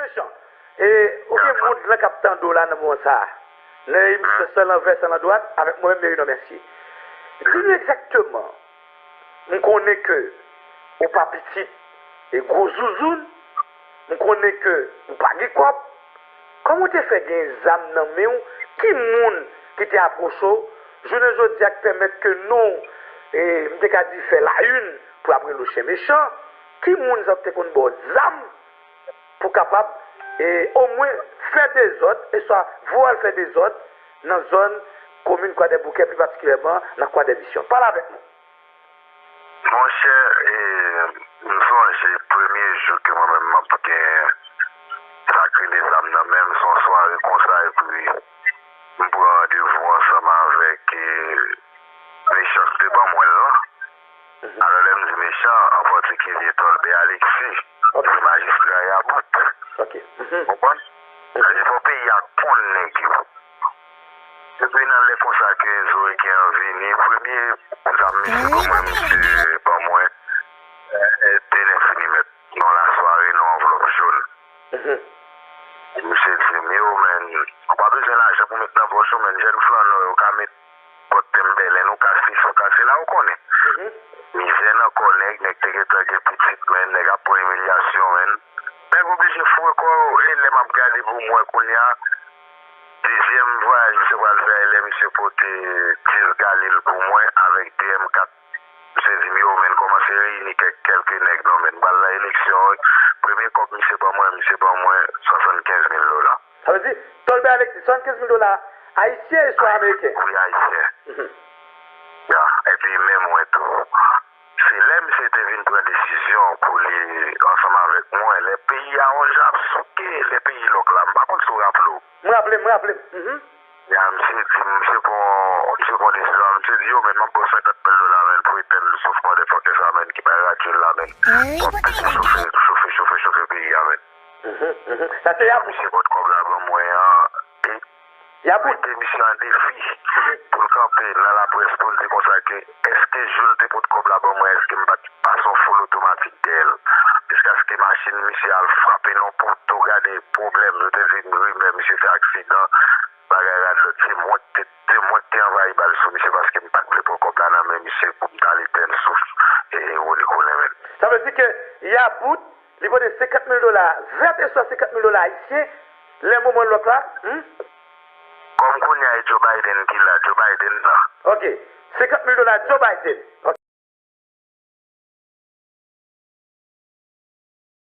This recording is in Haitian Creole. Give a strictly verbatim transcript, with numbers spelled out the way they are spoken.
Mechan. E, ou gen moun lan k ap tande w la nan moman sa a. Nan emisyon San Lanvè, San Landwat, avèk mwen menm, Merinon Mercier. Di nou egzakteman, m konnen ke ou pa pitit e gwo zouzoun, m konnen ke ou pa gen kòb. Kòman w te fè gen zam nan men w? Ki moun ki te apwoche w jounen jodi a k pèmèt ke non w, e, m te ka di, fè layinn pou apre lo chen mechan? Ki moun sa w te konn ba w zam pou kapab, e, omwen fè dezòd, e swa voye w al fè dezòd nan zòn komin Kwadèboukè, pli patikilyèman nan Kwadèmisyon? Pale avèk nou. Monchè, e, m sonje premye jou ke mwen menm m ap gen sa k rele zam nan men m, se yon sware konsa, epi m pran randevou ansanm avèk, e, mechan ki te ban mwen l lan. Alò, lè m di mechan, an patikilye Tolbè Alexis, se majistra Yabout. Ou konprann? Sa vle di fò peyi a konn nèg yo. Epi nan lè konsa ke Zorekin an vini, premye zam misye ban mwen, misye ban mwen, e, de nèf milimèt nan lasware, nan anvlòp jòn. Misye di m, yo, men, ou pa bezwen lajan pou met nan pòch ou, men, jèn flannè yo ka met pòt tèm bèlè, nou kase, fò kase la, ou konnen. Mizè nan kò nèg, nèg te gentan gen pitit, men, nèg ap pran imilyasyon, men. Nèg oblije foure kò yo, e lè m ap gade pou m wè kounye a, dezyèm vwayaj misye pral fè, e lè misye pote dis Galil pou mwen avèk de M kat. Misye di m, yo, men, kòmanse reyini kèk, kèlke nèg non, men, m pral nan eleksyon, wi. Premye kòb misye ban mwen, misye ban mwen swasannkenz mil dola. Sa vle di, Tolbè Alexis, swasannkenz mil dola ayisyen e swa ameriken? Wi, ayisyen. Ya, epi men mwen tou. Se lè misye te vin pran desizyon pou li ansanm avèk mwen, lè peyi a on jan ap souke, lè peyi lòk la, m pa konn si w raple w. M raple m, m raple m. Ya, misye di, misye pran, misye pran desizyon, misye di, yo, men, m ap ba w senkant mil dola, men, pou etèn souf motherfucker sa, men, ki bay radyo l la, men. W ap pete chofe, chofe, chofe, chofe peyi a, men. Sa se Yabout. Misye pot kòb la ban mwen an, e Yabout. Mete misye an defi pou l kanpe nan laprès pou l di konsa ke èske jou l te pot kòb la ban mwen, èske m pa t pase yon fou lotomatik dèyè l, jiskaske machin misye al frape nan poto, gade pwoblèm, yo te di m rimè misye fè aksidan, bagay radòt, se mwen k te, se mwen k te anvayi bal sou misye paske m pa t vle pran kòb la nan men misye pou m t al etèn souf, e, Rony Colin, men. Sa vle di ke Yabout, li pote senkant mil dola vèt e swa senkant mil dola ayisyen, lè moman lòk la, hmm? Kòm kounye a e Joe Biden ki la, Joe Biden la. Ok. Senkant mil dola Joe Biden. Ok.